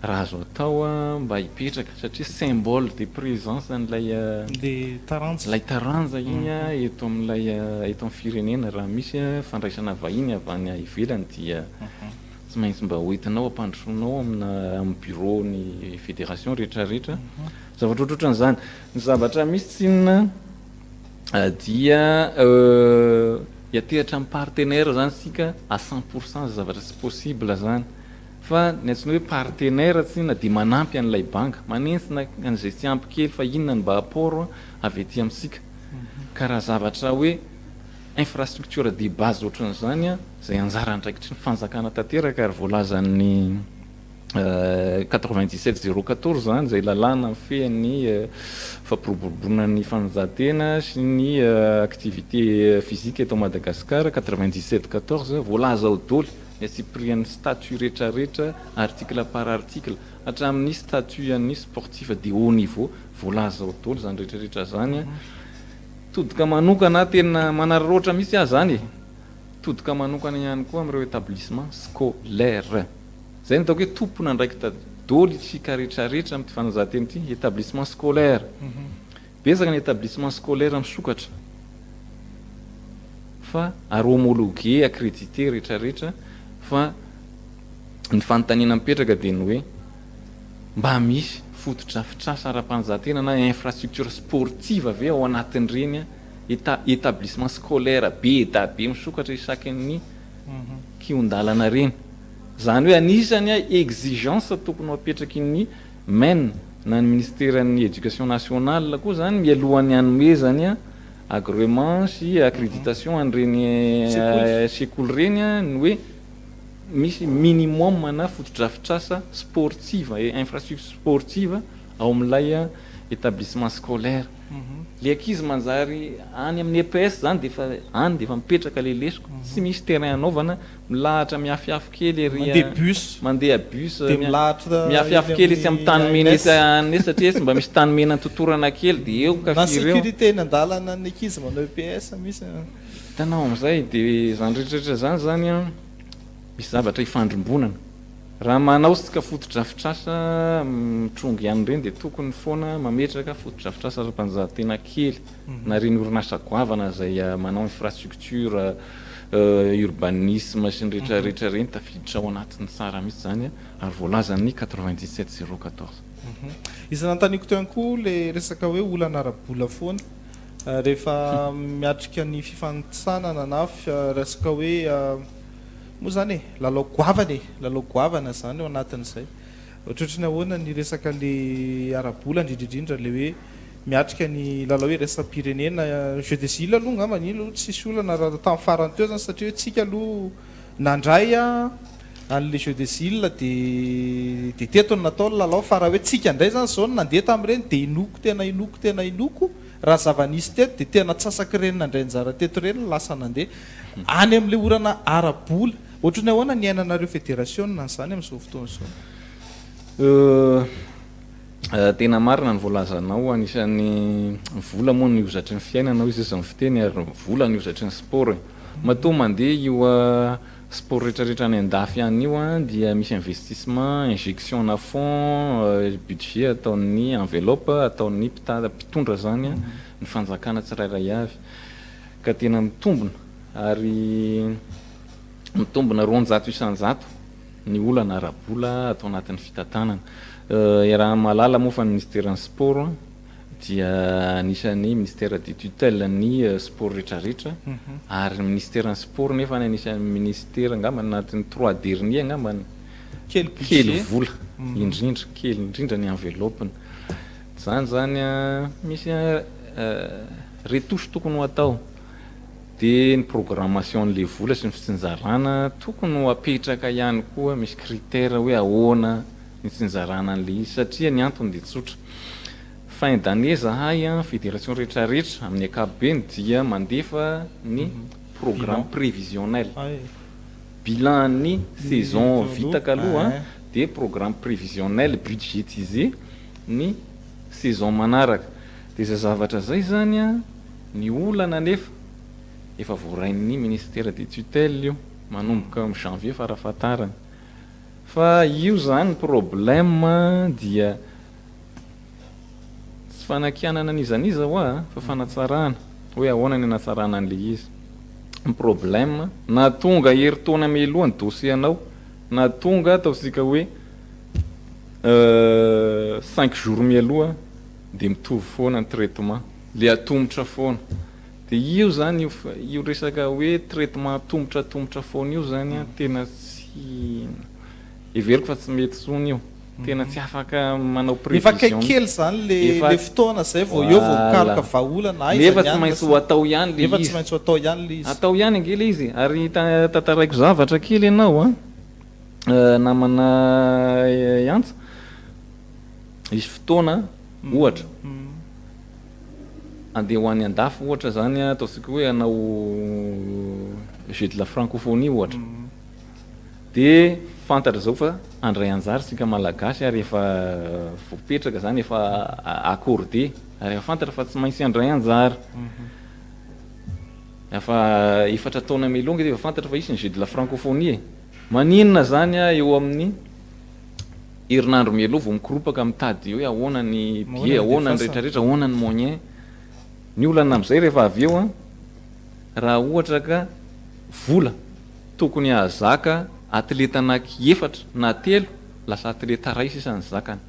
Raha azo atao mba hipetraka satria symbole de présence an'ilay
Le taranja.
Ilay taranja iny eto amin'ilay eto amin'ny firenena. Raha misy fandraisana vahiny avy any ivelany dia tsy maintsy mba hoentinao ampandrosoanao amina amin'ny bureau ny fédération rehetrarehetra. Zavatra ohatrohatran'izany. Ny zavatra misy tsinona dia hiatehatra amin'ny partenaire zany isika à 100% zavatra tsy possible zany. Fa ny antsoina hoe partenaire tsinona dia manampy an'ilay banga, manentsina an'izay tsy ampy kely fa inona no mba apport avy aty amintsika. Ka raha zavatra hoe infrastructure de base ohatran'izany izay anjara andraikitry ny fanjakana tanteraka ary voalazan'ny 97 014 izany izay lalàna mifehy ny fampiroboroboana ny fanatanjahantena sy ny activité physique eto Madagasikara, 97 14, voalaza ao daholo ny antsipirian'ny statut rehetrarehetra, article par article, hatramin'ny statut an'ny sportif de haut niveau, voalaza ao daholo izany rehetrarehetra izany. Todika manokana, tena manararaotra mihitsy aho izany e! Todika manokana ihany koa amin'ireo établissement scolaire. Izay no ataoko hoe tompon'andraikitra daholo isika rehetrarehetra amin'ity fanazahan-tena ity, établissement scolaire. Betsaka ny établissement scolaire misokatra fa ary homologué, accrédité rehetrarehetra fa ny fanontaniana mipetraka dia ny hoe mba misy fotodrafitrasa ara-panazahan-tena na infrastructure sportive ve ao anatin'ireny établissement scolaire be da be misokatra isaky ny kihon-dalana ireny. Izany hoe anisany exigence tokony ho apetraky ny Men na ny ministeran'ny Education nationale koa izany mialohan'ny hanomezany agrément sy accréditation an'ireny sekoly ireny ny hoe misy minimum na fotodrafitrasa sportive et infrastructure sportive ao amin'ilay établissement scolaire. Le ankizy manjary any amin'ny EPS zany de efa any de efa mipetraka le lesoka, tsy misy terrain anaovana, milahatra miafiafy kely ery
Mandeha bus.
Mandeha bus.
Dia milahatra
miafiafy kely etsy amin'ny tany mena etsy any etsy satria etsy mba misy tany mena totorana kely de eo
Na kafiry eo. sécurité eny an-dalana ny ankizy manao EPS misy.
Hitanao amin'izay de izany rehetrarehetra izany zany an, misy zavatra ifandrimbonana. Raha manao isika fotodrafitrasa mitrongy ihany ireny dia tokony foana mametraka fotodrafitrasa ara-panjahantena kely na ireny orinasa goavana izay manao infrastructure, urbanisme sy ny rehetra rehetra ireny tafiditra ao anatiny tsara mihitsy izany ary voalazan'ny 97 014.
Isan'ny nanontaniako teo ihany koa ilay resaka hoe olana ara-bola foana rehefa miatrika ny fifanintsanana na resaka hoe Moa zany e, lalao goavana e, lalao goavana zany ao anatin'izay. Ohatrohatry ny ahoana ny resaka le ara-bola indrindra indrindra le hoe miatrika ny lalao iraisam-pirenena Jeux des îles aloha angamba iny aloha tsisy olana raha tamin'ny farany teo zany satria hoe tsika aloha nandray an'le Jeux des îles de de teto no natao ny lalao fa raha hoe tsika indray zany zao no nandeha tamin'ireny de inoako tena inoako tena inoako raha zava-nisy teto de tena antsasak'ireny nandray anjara teto ireny no lasa nandeha Any amin'ilay orana ara-bola. Ohatry ny ahoana ny iainanareo federasiona an'izany amin'izao fotoana izao?
Tena marina ny voalazanao, anisan'ny vola moa ny hozatry ny fiainana hoy izy ny fiteny ary ny vola ny hozatry ny sport e. Matoa mandeha io sport rehetrarehetra any andafy any io dia misy investissement, injection na fonds, budget ataon'ny enveloppe ataon'ny mpitondra zany ny fanjakana tsirairay avy. Ka tena mitombina ary mitombina 200% ny olana ara-bola ato anatin'ny fitantanana. Iaraha-mahalala moa fa ny minisiteran'ny sport dia anisan'ny ministère de tutelle ny sport rehetrarehetra ary ny minisiteran'ny sport nefa anisan'ny ministera angamba anatin'ny trois derniers angamba kely vola indrindra, kely indrindra ny enveloppe-ny. Izany izany misy retouche tokony ho atao dia ny programmation an'ilay vola sy ny fitsinjarana tokony ho apetraka ihany koa misy critère hoe ahoana ny fitsinjarana an'ilay izy satria ny antony dia tsotra fin d'année zahay fédération rehetrarehetra amin'ny ankapobeny dia mandefa ny programme prévisionnel bilan ny saison vita kaloha dia programme prévisionnel budgétisé ny saison manaraka. Dia izay zavatra izay izany an, ny olana anefa efa voarain'ny ministère de tutelle io manomboka amin'ny janvier farafahatarany. Fa io zany problème dia tsy fanakianana an'iza n'iza hoa fa fanatsarana, hoe ahoana ny anatsarana an'le izy. Ny problème na tonga herintaona mialoha ny dossier anao, na tonga ataontsika hoe cinq jours mialoha dia mitovy foana ny traitement, le atomotra foana. Dia io zany io io resaka hoe traitement atomotra atomotra foana io zany an, tena tsy heveriko fa tsy mety intsony io. Tena tsy afaka manao
Efa akaiky
prévision
kely zany le
Efa
le fotoana zay vao eo vao
voilà.
mikaroka vahaolana aiza
Nefa
ny
tsy
anona
maintsy
sy
ho atao ihany le
nefa tsy
izy.
maintsy ho atao ihany le izy.
Atao ihany ange le izy e. Ary tantaraiko zavatra kely ianao an, namana Iantsa, hisy fotoana ohatra, Andeha ho any andafy ohatra zany ataontsika hoe hanao jeux de la francophonie ohatra de fantatra zao fa handray anjara isika malagasy ary efa voapetraka zany efa accordé ary efa fantatra fa tsy maintsy handray anjara efa efatra taona mialoha ange de efa fantatra fa hisy ny jeux de la francophonie e maninona zany eo amin'ny herinandro mialoha vao mikoropaka mitady hoe ahoana ny billet, ahoana ny rehetra rehetra, ahoana ny moyen. Ny olana amin'izay rehefa avy eo an, raha ohatra ka vola tokony hahazaka atleta anaky efatra na telo, lasa atleta iray sisa ny zakany.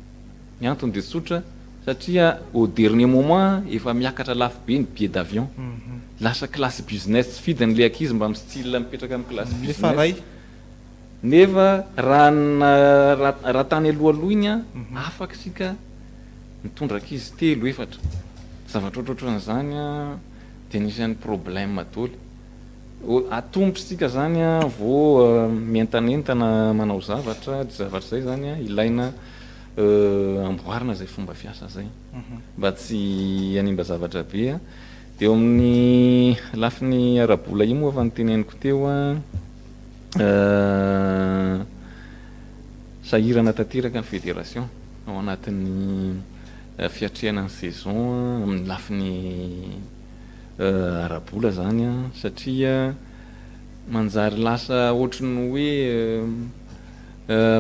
Ny antony dia tsotra, satria au dernier moment efa miakatra lafo be ny billet d'avion. Lasa classe business tsy fidiny ilay ankizy mba mi-style mipetraka amin'ny classe business. Nefa raha raha tany alohaloha iny an, afaka isika nitondra ankizy telo, efatra. Zavatra ohatrohatran'izany an, dia anisan'ny problème daholo. Atomotra isika izany an vao mientanentana manao zavatra, dia zavatra izay izany an ilaina amboarina izay fomba fiasa izay mba tsy hanimba zavatra be an. Dia eo amin'ny lafiny ara-bola io moa efa noteneniko teo an. Sahirana tanteraka ny fédération ao anatin'ny fiatrehana ny saison amin'ny lafiny ara-bola izany satria manjary lasa ohatry ny hoe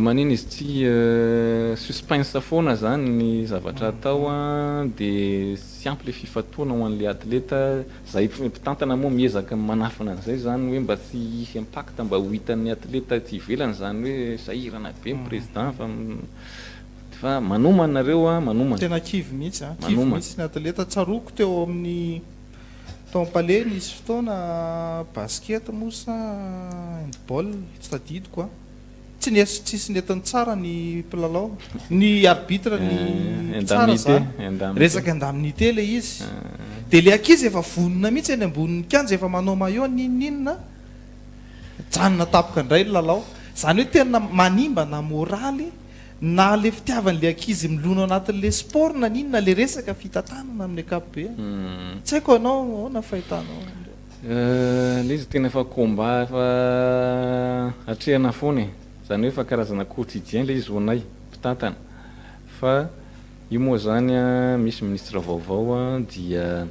Manina izy ity suspense foana zany ny zavatra atao an, de tsy ampy le fifantohana ho an'le atleta, zahay mpitantana moa miezaka manafina an'izay zany hoe mba tsy hisy impact mba ho hitan'ny atleta aty ivelany zany hoe sahirana be ny président fa fa manomana nareo an, manomana.
Tena kivy mihitsy an, kivy mihitsy ny atleta, tsaroako teo amin'ny tao am-palais nisy fotoana basket moa sa handball tsy tadidiko an. Tsy nisy tsisy nentiny tsara ny mpilalao, ny arbitre ny mpitsara zany. Resaka indemnité le izy. Dia le ankizy efa vonona mihitsy eny ambonin'ny kianja efa manao maillot n'inon'inona, mijanona tampoka indray ny lalao. Izany hoe tena manimba na moraly na le fitiavan'le ankizy milona ao anatin'le sport na n'inona le resaka fitantanana amin'ny ankapobeny. Tsy haiko anao ahoana ny fahitanao an'ireny.
Ilay izy tena efa combat efa atrehana foana e! Izany hoe efa karazana quotidien ilay izy ho anay mpitantana. Fa io moa izany an, misy ministre vaovao an, dia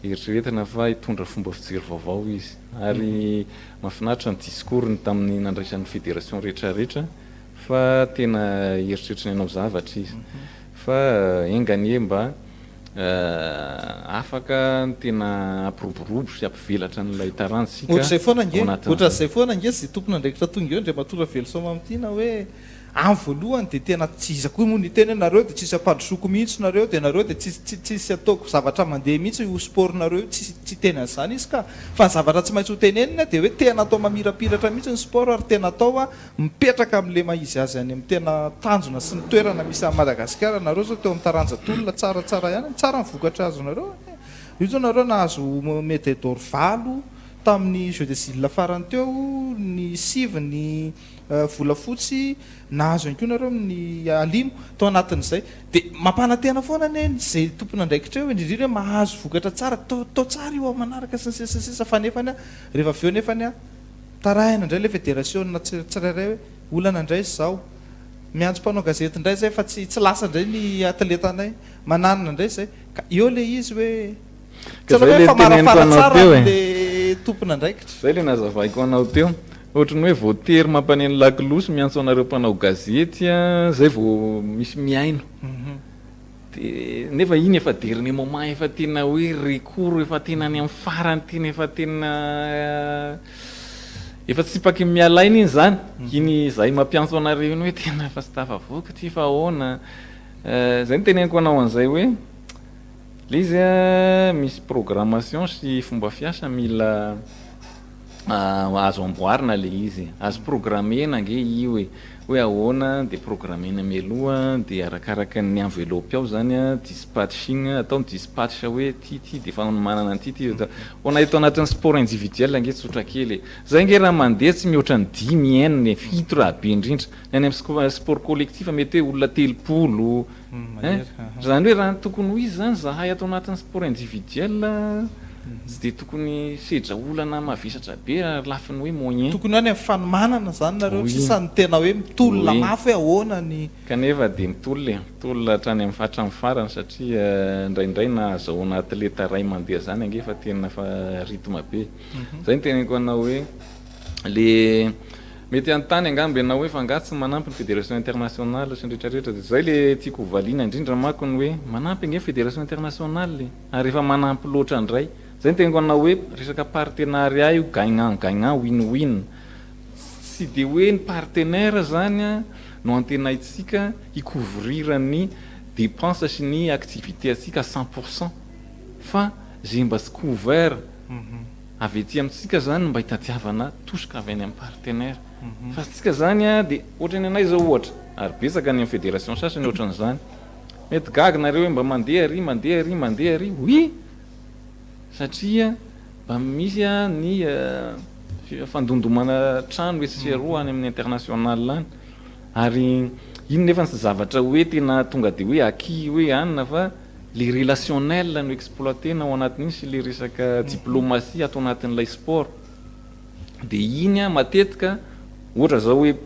eritreretina fa hitondra fomba fijery vaovao izy. Ary mahafinaritra ny discours-ny tamin'ny nandraisany ny fédération rehetra rehetra fa tena eritreritry ny hanao zavatra izy. Fa enga anie mba Afaka ny tena hampiroborobo sy hampivelatra an'ilay taranja isika
Ohatr'izay foana ange,
ao anatin'izay.
ohatr'izay foana ange izay tompon'andraikitra tonga eo Andriamatoa Raveloson Mamitiana hoe amin'ny voalohany dia tena tsy iza koa moa no hiteny hoe nareo dia tsisy ampandrosoako mihitsy nareo dia nareo dia tsisy tsy tsisy ataoko zavatra mandeha mihitsy io sport nareo io tsisy tsy hiteny an'izany izy ka fa ny zavatra tsy maintsy ho teneniny dia hoe tena atao mamirapiratra mihitsy ny sport ary tena atao Mipetraka amin'ilay maha izy azy any amin'ny tena tanjona sy ny toerana misy an'i Madagasikara nareo zao teo amin'ny taranja tolona tsaratsara ihany, tsara ny vokatra azonareo e! Io zao nareo nahazo medaille d'or valo tamin'ny jeux des îles farany teo, ny sivy ny volafotsy, nahazo ihany koa nareo ny alimo tao anatin'izay. Dia mampanantena foana anie izay tompon'andraikitra eo e, indrindra indrindra hoe mahazo vokatra tsara, atao atao tsara io amin'ny manaraka sy ny sisa sy ny sisa fa nefany rehefa avy eo nefany Tarahina indray ilay federasiona tsirairay hoe olana indray izao. Miantso mpanao gazety indray izay fa tsy tsy lasa indray ny atletanay. Mananina indray izay. Ka eo ilay izy hoe
Ka
tsy
zay
hoe
le
efa
teneniko
marafara
anao
tsara
teo e.
amin'ilay tompon'andraikitra.
Zay le nazavaiko anao teo. Ohatry ny hoe voatery mampaneno lakolosy miantso anareo mpanao gazety zay vao misy mihaino. De nefa iny efa dernier moment, efa tena hoe recours, efa tena any amin'ny farany, tena efa tena efa tsy paky miala aina iny zany. Iny zahay mampiantso anareo iny hoe tena efa tsy tafavoaka ty fa ahoana. Zay no teneniko anao an'izay hoe le izy a misy programmation sy fomba fiasa mila azo amboarina le izy, azo programmena ange io e, hoe ahoana de programmena mialoha de arakaraka ny enveloppe ao zany a, dispatching, atao ny dispatch hoe ty ty de efa manana an'ity ty, ho anay eto anatin'ny sport individuel ange tsotra kely e, zay ange raha mandeha tsy mihoatra ny dimy, enina e, fito raha be indrindra, ny any amin'ny sport collectif mety hoe olona 30 hein, zany hoe raha ny tokony ho izy zany zahay ato anatin'ny sport individuel tsy de tokony sedra olana mavesatra be raha lafiny hoe moyen.
Tokony ho any amin'ny fanomanana zany nareo sisa no tena hoe mitolona mafy hoe ahoana ny.
Kanefa dia mitolona e, mitolona hatrany amin'ny hatramin'ny farany satria indraindray na azahoana atleta ray mandeha zany ange fa tena fa rythme be. Zay no teneniko anao hoe le mety hanontany angamba ianao hoe fa angaha tsy manampy ny fédération internationale sy ny rehetra rehetra, dia zay le tiako ho valiana indrindra manko ny hoe manampy ange ny fédération internationale e, ary efa manampy loatra indray. Zay no teneniko anao hoe resaka partenariat io gagnant gagnant win win, tsy dia hoe ny partenaire zany no antenaintsika hi-couvrir ny dépense sy ny activité antsika à 100% fa ze mba tsy couvert avy ety amintsika zany mba hitadiavana tosika avy any amin'ny partenaire. Fa tsika zany a dia ohatran'ny anay zao ohatra, ary betsaka any amin'ny fédération sasany ohatran'izany, mety gaga nareo hoe mba mandeha ary, mandeha ary, mandeha ary, oui! Satria mba misy ny fandondomana trano etsy sy eroa any amin'ny international any, ary iny nefa tsy zavatra hoe tena tonga dia hoe acquis hoe anona fa le relationnel no exploiter-na ao anatin'iny sy le resaka diplomatie ato anatin'ilay sport. Dia iny an matetika ohatra zao hoe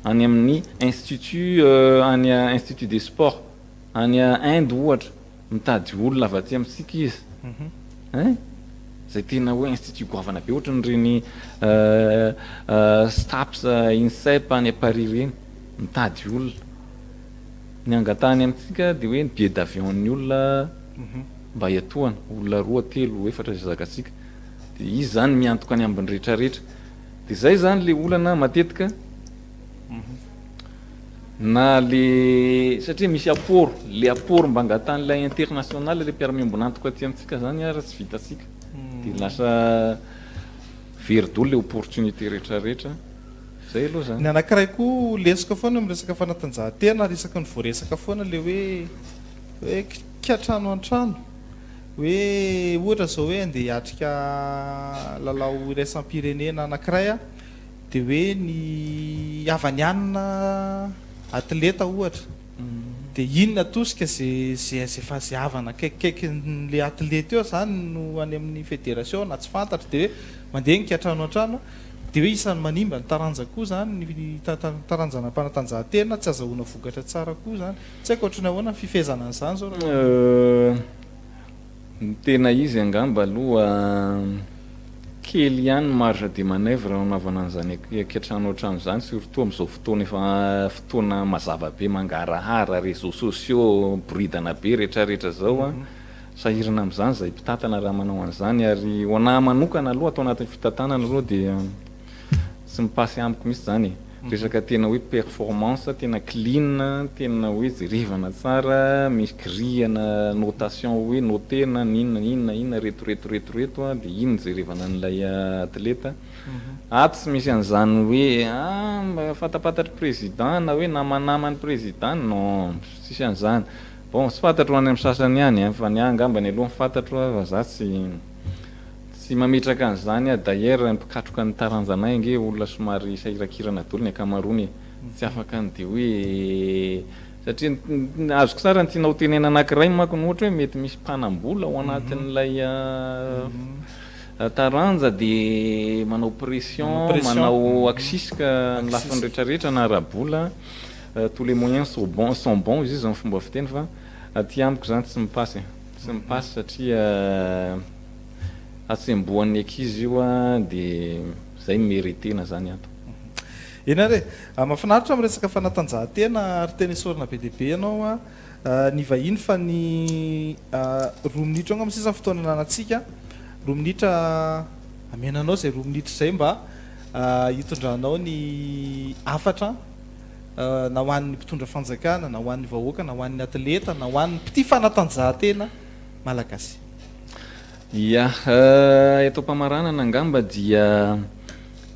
any amin'ny institut any institut des sports any Inde ohatra mitady olona avy aty amintsika izy hein, zay tena hoe institut goavana be ohatran'ireny STAPS, INSEP any Paris ireny mitady olona. Ny angatahany amintsika dia hoe ny billet d'avion-n'ny olona mba hiatohana, olona roa, telo, efatra izay zakantsika. Dia izy izany miantoka ny ambiny rehetrarehetra. Dia izay izany ilay olana matetika na le satria misy apport, le apport mba angatahan'ilay international, ilay mpiara-miombon'antoka aty amintsika izany ary tsy vitantsika. Dia lasa very daholo ilay opportunité rehetrarehetra. Zay aloha zany.
Ny anankiray koa lesoka foana amin'ny resaka fanatanjahantena ary isaky ny voaresaka foana ilay hoe hoe kitrano an-trano. Hoe ohatra izao hoe andeha hiatrika lalao iraisam-pirenena anankiray aho dia hoe ny havany anona atleta ohatra dia iny no atosika ze ze efa ze havana akaikikaikin'ilay atleta eo izany no any amin'ny federation na tsy fantatro dia hoe mandeha ny kiantrano an-trano. Dia hoe isan'ny manimba ny taranja koa izany ny taranjana mpanatanjahantena, tsy azahoana vokatra tsara koa izany. Tsy haiko ohatran'ny ahoana ny fifehezana an'izany izao raha.
Ny tena izy angamba aloha kely ihany ny marge de manoeuvre hanaovana an'izany kiantrano an-trano izany surtout amin'izao fotoana efa fotoana mazava be mangarahara, réseaux sociaux miboridana be retraretra izao an. Sahirana amin'izany izahay mpitantana raha manao an'izany ary ho anah manokana aloha ato anatin'ny fitantanana aloha dia tsy mi-passe amiko mihitsy izany e. Resaka tena hoe performance tena clean, tena hoe jerevana tsara, misy grille-na notation hoe noter-na ny inona inona inona reto reto reto reto dia iny no jerevana an'ilay atleta. Ato tsy misy an'izany hoe ah mba fantapantatry président na hoe namanaman'ny président, non tsisy an'izany. Bon, tsy fantatro any amin'ny sasany any an, fa ny ahy angambany aloha ny fantatro fa za tsy tsy mametraka an'izany aho, d'ailleurs ny mpikatroka ny taranjanay ange olona somary sahirakirana daholo ny ankamaroany e, tsy afaka ny dia hoe satria azoko tsara ny tianao tenena anankiray manko ny ohatra hoe mety misy mpanam-bola ao anatin'ilay taranja dia manao pression, manao aksisika amin'ny lafiny rehetrarehetra na ara-bola. Tous les moyens sont bons sont bons izy izany fomba fiteny fa aty amiko izany tsy mi-passe e, tsy mi-passe satria. hatsembohan'ny ankizy io a, dia zay no mérite-na zany ato.
Eny ary e! Mahafinaritra miresaka fanatanjahantena ary tena isaorana be dia be ianao a, nivahiny fa ny roa minitra eo angamba sisa ny fotoana ananantsika, roa minitra amena anao izay roa minitra izay mba hitondranao ny hafatra na ho an'ny mpitondra fanjakana, na ho an'ny vahoaka, na ho an'ny atleta, na ho an'ny mpitia fanatanjahantena malagasy.
Ia, eto am-pamaranana angamba dia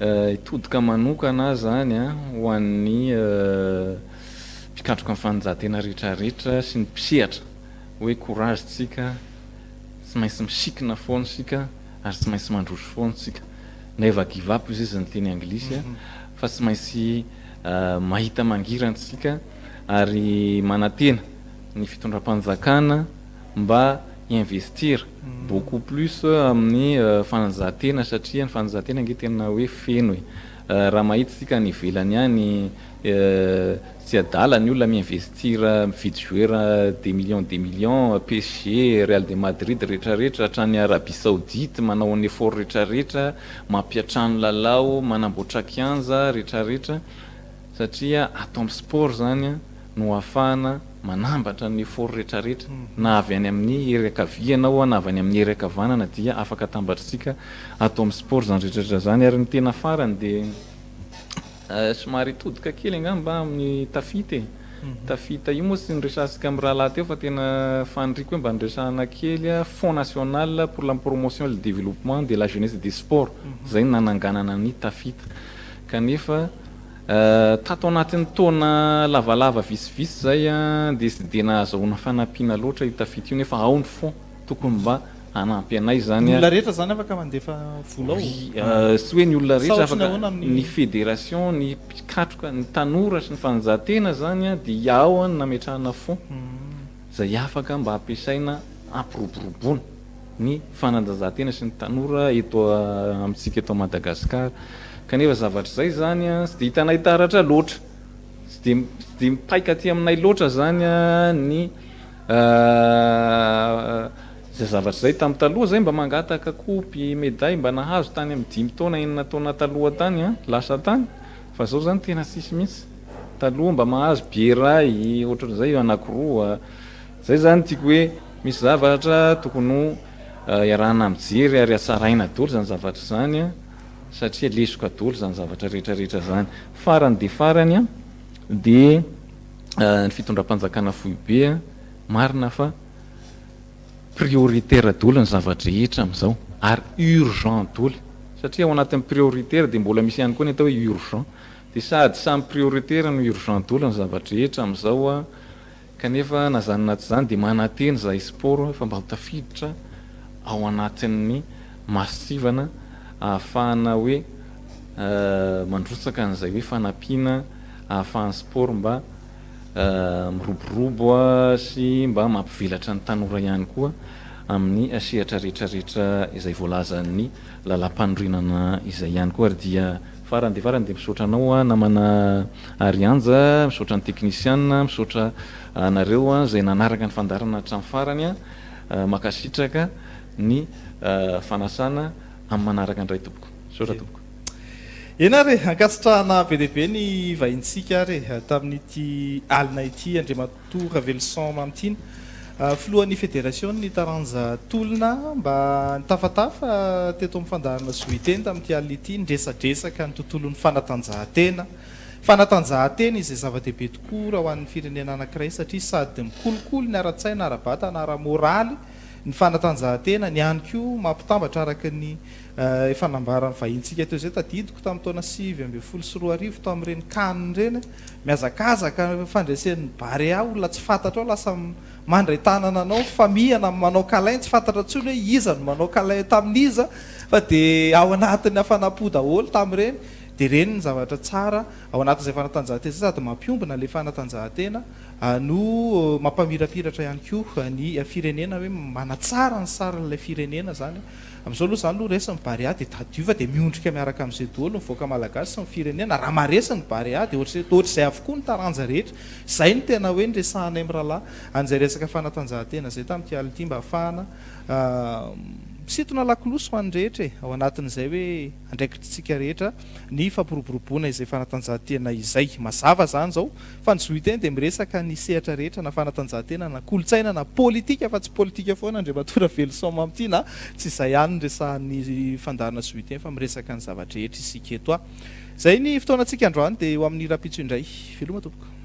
hitodika manokana aho izany ho an'ny mpikatroka ny fanonjantena rehetrarehetra sy ny mpisehatra hoe courage tsika, tsy maintsy misikina foana isika ary tsy maintsy mandroso foana isika. Never give up hoy izy ny teny anglisy fa tsy maintsy mahita mangirana isika ary manantena ny fitondram-panjakana mba hi-investir beaucoup plus amin'ny fanazahan-tena satria ny fanazahan-tena ange tena hoe feno e. Raha mahita isika any ivelany any tsy adala ny olona mi-investir mividy joueur des millions des millions, PSG, Real de Madrid retraretra, hatrany Arabie Saoudite manao ny effort retraretra, mampiantrano lalao, manamboatra kianja retraretra satria ato amin'ny sport zany no ahafahana manambatra ny effort retraretra na avy any amin'ny hery ankavia ianao na avy any amin'ny hery ankavanana dia afaka atambatritsika ato amin'ny sport zany retraretra zany ary ny tena farany dia somary hitodika kely angamba amin'ny tafita e tafita io moa tsy niresahantsika amin'ny rahalahy teo fa tena faniriako hoe mba niresahana kely Fonds national pour la promotion et le développement de la jeunesse et des sports zay no nananganana ny tafita kanefa Tato anatin'ny taona lavalava vitsivitsy izay dia tsy dia nahazahoana fanampiana loatra io tafita io nefa ao ny fonds tokony mba hanampy anay izany.
Ny olona rehetra izany afaka mandefa vola ao?
Oui, tsy hoe ny olona rehetra afaka, ny fédération, ny mpikatroka, ny tanora sy ny fanjantena izany dia ao no nametrahana fonds izay afaka mba ampiasaina hampiroboroboana ny fanatanjahantena sy ny tanora eto amintsika eto Madagasikara. Kanefa zavatra izay izany tsy dia hitanay taratra loatra, tsy dia tsy dia mipaika aty aminay loatra izany ny izay zavatra izay. Tamin'ny taloha izay mba mangataka kopy, medaille mba nahazo tany amin'ny dimy taona, enina taona taloha tany lasa tany, fa izao izany tena tsisy mihitsy. Taloha mba mahazo billet iray ohatran'izay, anankiroa. Zay zany tiako hoe misy zavatra tokony ho iarahana mijery ary hatsaraina daholo zany zavatra zany satria lesoka daholo zany zavatra rehetra rehetra zany. Farany dia farany dia ny fitondram-panjakana foibe marina fa prioritaire daholo ny zava-drehetra amin'izao ary urgent daholo satria ao anatin'ny prioritaire dia mbola misy ihany koa ny atao hoe urgent dia sady samy prioritaire no urgent daholo ny zava-drehetra amin'izao. Kanefa na izany na tsy izany dia manantena izahay sport fa mba ho tafiditra ao anatin'ny masontsivana ahafahana hoe mandrotsaka an'izay hoe fanampiana ahafahan'ny sport mba miroborobo sy mba mampivelatra ny tanora ihany koa amin'ny sehatra rehetra rehetra izay voalazan'ny lalàmpanorenana izay ihany koa ary dia Farany dia farany dia misaotra anao aho namana Arianja, misaotra ny teknisiana, misaotra anareo izay nanaraka ny fandaharana hatramin'ny farany, mankasitraka ny fanasana amin'ny manaraka indray tompoko. Misaotra tompoko.
Eny ary e, ankasitrahana be dia be ny vahintsika ary e, tamin'ity alina ity Andriamatoa. Toa Raveloson Mamitiana, filohan'ny federasion'ny taranja tolona mba nitafatafa teto amin'ny fandaharana Zo Hiteny tamin'ity alina ity, niresadresaka ny tontolon'ny fanatanjahantena. Fanatanjahantena izay zava-dehibe tokoa raha ho an'ny firenena anankiray satria sady mikolokolo ny ara-tsaina, ara-batana, ara-moraly ny fanatanjahantena, ny ihany koa mampitambatra araka ny efa nambaran'ny vahintsika teo izay. Tadidiko tamin'ny taona 2019 tamin'ireny can ireny, Mihazakazaka fandresen'ny Barea olona tsy fantatrao lasa mandray tanana anao mifamihana manao câlin tsy fantatra intsony hoe iza no manao câlin tamin'iza fa dia ao anatin'ny hafanam-po daholo tamin'ireny dia ireny ny zavatra tsara ao anatin'izay fanatanjahantena izay sady mampiombona ilay fanatanjahantena no mampamirapiratra ihany koa ny firenena hoe manatsara ny sarin'ilay firenena izany Amin'izao aloha izany aloha resy ny Barea dia tadidio fa dia miondrika miaraka amin'izay daholo ny vahoaka malagasy sy ny firenena. Raha maharesy ny Barea dia ohatr'izay avokoa ny taranja rehetra. Izay no tena hoe niresahanay mirahalahy an'izay resaka fanatanjahantena izay tamin'ity alina ity mba hahafahana Misintona lakolosy ho an'ny rehetra e! Ao anatin'izay hoe andraikitritsika rehetra ny fampiroboroboana izay fanatanjahantena izay. Mazava izany izao fa ny Zohiteny dia miresaka ny sehatra rehetra na fanatanjahantena na kolontsaina na politika fa tsy politika foana Andriamatoa Raveloson Mamitiana a! Tsy izay ihany no resahan'ny fandaharana Zohiteny fa miresaka ny zava-drehetra isika eto a! Izay ny fotoanantsika androany dia ho amin'ny rahampitso indray. Veloma tompoko.